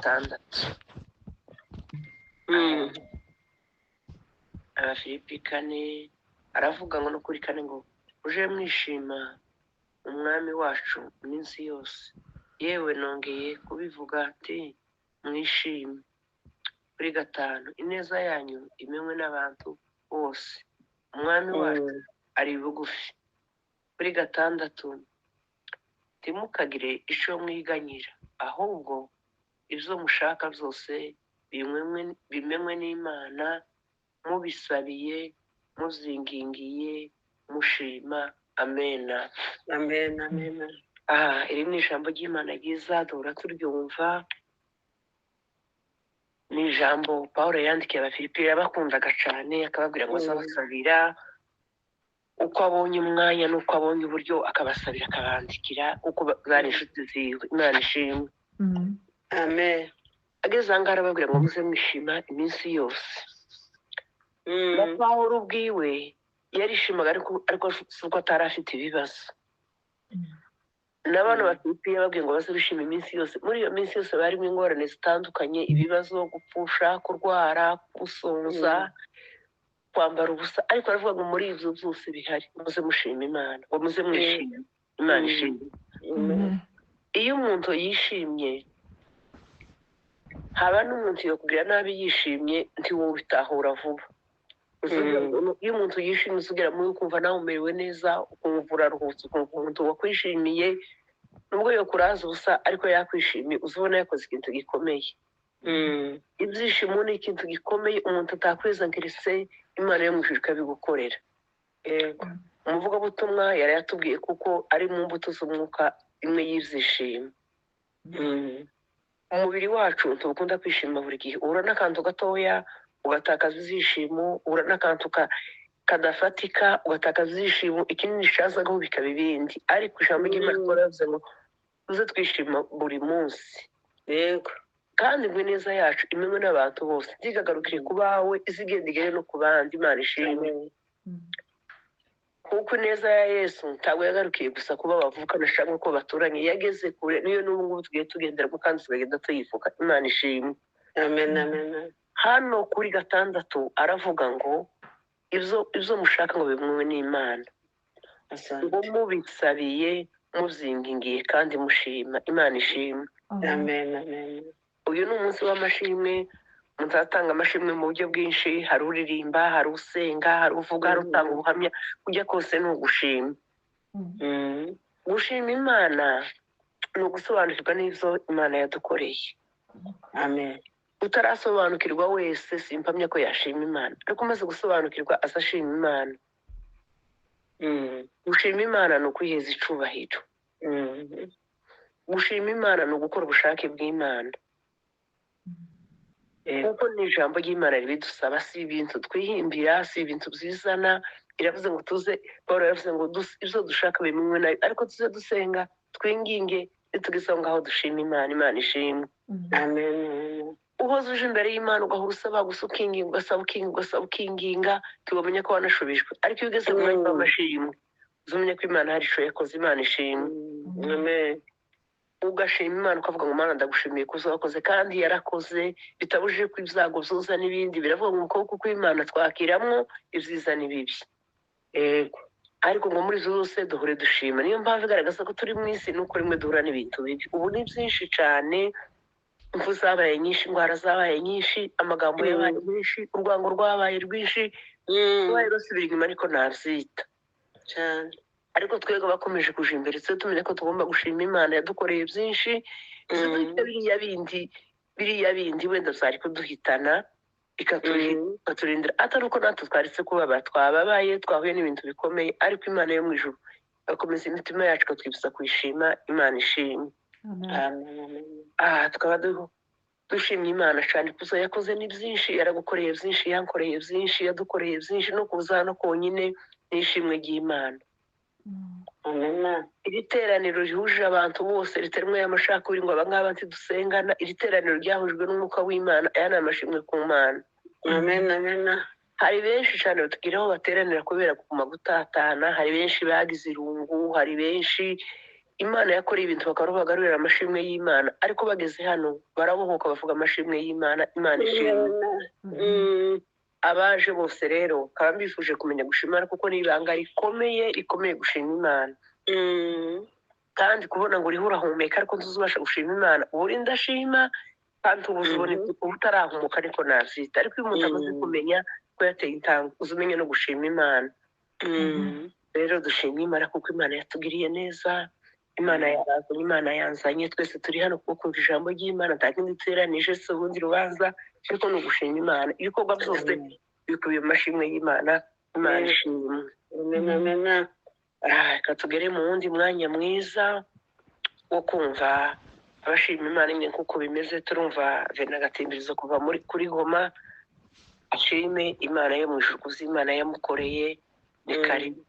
Gatandatu. Abafilipi 4 aravuga ngo no kuri 4 ngo uje mwishima umwami wacu iminsi yose, yewe nongeye kubivuga ati mwishime. Kuri 5, ineza yanyu imenywe n'abantu bose, umwami wacu ari bugufi. Kuri 6, ntimukagire ico mwiganyira, ahubwo ibyo mushaka byose bimenywe n'Imana, mubisabiye, muzingingiye, mushima. Amena. Amen, amen. Aha, iri ni ijambo ry'Imana ryiza duhora turyumva. Ni ijambo Paul yandikiye Abafilipi, yabakundaga cyane, akababwira ngo azabasabira uko abonye umwanya n'uko abonye uburyo, akabasabira akabandikira kuko bari inshuti ziwe. Imana ishimwe. Amen. Ageze aha ngaha arababwira ngo muze mwishima iminsi yose. Na Pawulo ubwiwe yarishimaga, ariko si uko atari afite ibibazo. Na bano Bafilipi yababwiye ngo baze bishima iminsi yose. Muri iyo minsi yose barimo ingorane zitandukanye, ibibazo, gupfusha, kurwara, gusonza, kwambara ubusa, ariko aravuga ngo muri ibyo byose bihari muze mushima Imana, ngo muze mwishime. Imana ishimwe. Iyo umuntu yishimye, haba n'umuntu yokugira nabi yishimye, ntiwubitahura vuba. Iyo umuntu yishimye usubira muri ukumva nawe umerewe neza, ukumva uraruhutse, ukumva umuntu wakwishimiye, nubwo yokuraza ubusa ariko yakwishimiye, uzabona yakoze ikintu gikomeye. Ibyishimo ni ikintu gikomeye umuntu atakwizangirise, Imana yo mu ijuru ikabigukorera. Umuvugabutumwa yari yatubwiye kuko ari mu mbuto z'umwuka imwe y'ibyishimo. Umubiri wacu ntukunda kwishima buri gihe, uhura n'akantu gatoya ugatakaza ibyishimo, uhura n'akantu kadafatika ugatakaza ibyishimo, ikinini cazagaho bikaba ibindi. Ariko ijambo ry'Imana riravuze ngo tuze twishima buri munsi. Kandi ngo ineza yacu imenywe n'abantu bose, ntigagarukire ku bawe, izigenda igere no ku bandi. Imana ishimwe. Kuko ineza ya Yesu ntabwo yagarukiye gusa kuba bavukana cyangwa ko baturanye, yageze kure, niyo n'ubu ngubu tugiye tugenderamo kandi tukagenda tuyivuga. Imana ishimwe. Amen, amen. Hano kuri 6 aravuga ngo ibyo mushaka ngo bimenywe n'Imana, ngo mubisabiye, muzingingiye kandi mushima. Imana ishimwe. Amen, amen. Uyu ni umunsi w'amashimwe, umuntu aratanga amashimwe mu buryo bwinshi, hari uririmba, hari usenga, hari uvuga, hari utanga ubuhamya, kujya kose ni ugushima. Gushima Imana ni ugusobanukirwa n'ibyo Imana yadukoreye. Amen. Utarasobanukirwa wese simpamya ko yashima Imana, ariko umaze gusobanukirwa aza ashima Imana. Gushima Imana ni ukwiheza icubahiro. Gushima Imana ni ugukora ubushake bw'Imana. Kuko ni ijambo ry'Imana ribidusaba, si ibintu twihimbira, si ibintu byizana. Iravuze ngo tuze, Paul yaravuze ngo ibyo dushaka bimenywe nayo, ariko tuze dusenga, twinginge, nitugeze aho ngaho dushima Imana. Imana ishimwe. Amen. Uhoze uje imbere y'Imana ugahora usaba gusa, ukinginga, ugasaba, ukinginga, ugasaba, ukinginga, ntiwamenya ko wanashubijwe. Ariko iyo ugeze mu mwanya w'amashimwe, uzamenya ko Imana hari ico yakoze. Imana ishimwe. Amen. Ugashima Imana ukavuga ngo Mana ndagushimiye ko wakoze, kandi yarakoze, bitabujije ko ibyago byoza n'ibindi. Biravuga ngo ukuboko kw'Imana twakiramwo ibyiza n'ibibi. Ariko ngo muri zo zose duhore dushima. Niyo mpamvu igaragaza ko turi mu isi, nuko rimwe duhura n'ibintu bibi. Ubu ni byinshi cyane, impfu zabaye nyinshi, indwara zabaye nyinshi, amagambo yabaye menshi, urwango rwabaye rwinshi, rwabaye rusubira inyuma, ariko nabyita cyane. Ariko twebwe bakomeje kuja imbere, twe tumenya ko tugomba gushima Imana yadukoreye byinshi. Biriya bindi, biriya bindi wenda byari kuduhitana, ikaturindira, atari uko natwe twaretse kubabara, twababaye, twahuye n'ibintu bikomeye, ariko Imana yo mu ijuru igakomeza imitima yacu, ikatwibutsa kuyishima. Imana ishimwe. Tukaba dushimye Imana cyane kuko yakoze ni byinshi, yaragukoreye byinshi, yankoreye byinshi, yadukoreye byinshi, no kuza hano konyine n'ishimwe ry'Imana. Amen. Iri teraniro rihuje abantu bose ritarimwo y'amacakubiri ngo aba ngaba ntidusengana, iri teraniro ryahujwe n'umwuka w'Imana, aya ni amashimwe ku Mana. Amen, amen. Hari benshi cyane batugira aho bateranira kubera kuguma gutatana, hari benshi bagize irungu, hari benshi Imana yakoreye ibintu bakaba bagarurira amashimwe y'Imana, ariko bageze hano barabohoka bavuga amashimwe y'Imana. Imana ishimwe. Abaje bose rero nkaba mbifuje kumenya gushima Imana, kuko ni ibanga rikomeye rikomeye gushima Imana. Kandi kubona ngo uriho urahumeka ariko ntuzubasha gushima Imana, uba uri ndashima kandi uba uzibona uba utarahumuka, ariko nabyita. Ariko iyo umuntu amaze kumenya ko yateye intambwe, uza umenya no gushima Imana. Rero dushima Imana kuko Imana yatugiriye neza. Imana yarazanye, Imana yanzanye, twese turi hano kuko kumva ijambo ry'Imana. Nta kindi duteranije, si urundi rubanza, ariko ni ugushima Imana. Ibikorwa byose bikubiye mu mashimwe y'Imana. Imana ishimwe. Amen, amen. Ah, reka tugere mu wundi mwanya mwiza wo kumva abashima Imana nyine nk'uko bimeze. Turumva Vena Gatimbirizo kuva muri kuri Goma ashime Imana yo mu ijuru kuzi Imana yamukoreye. Ni karibu.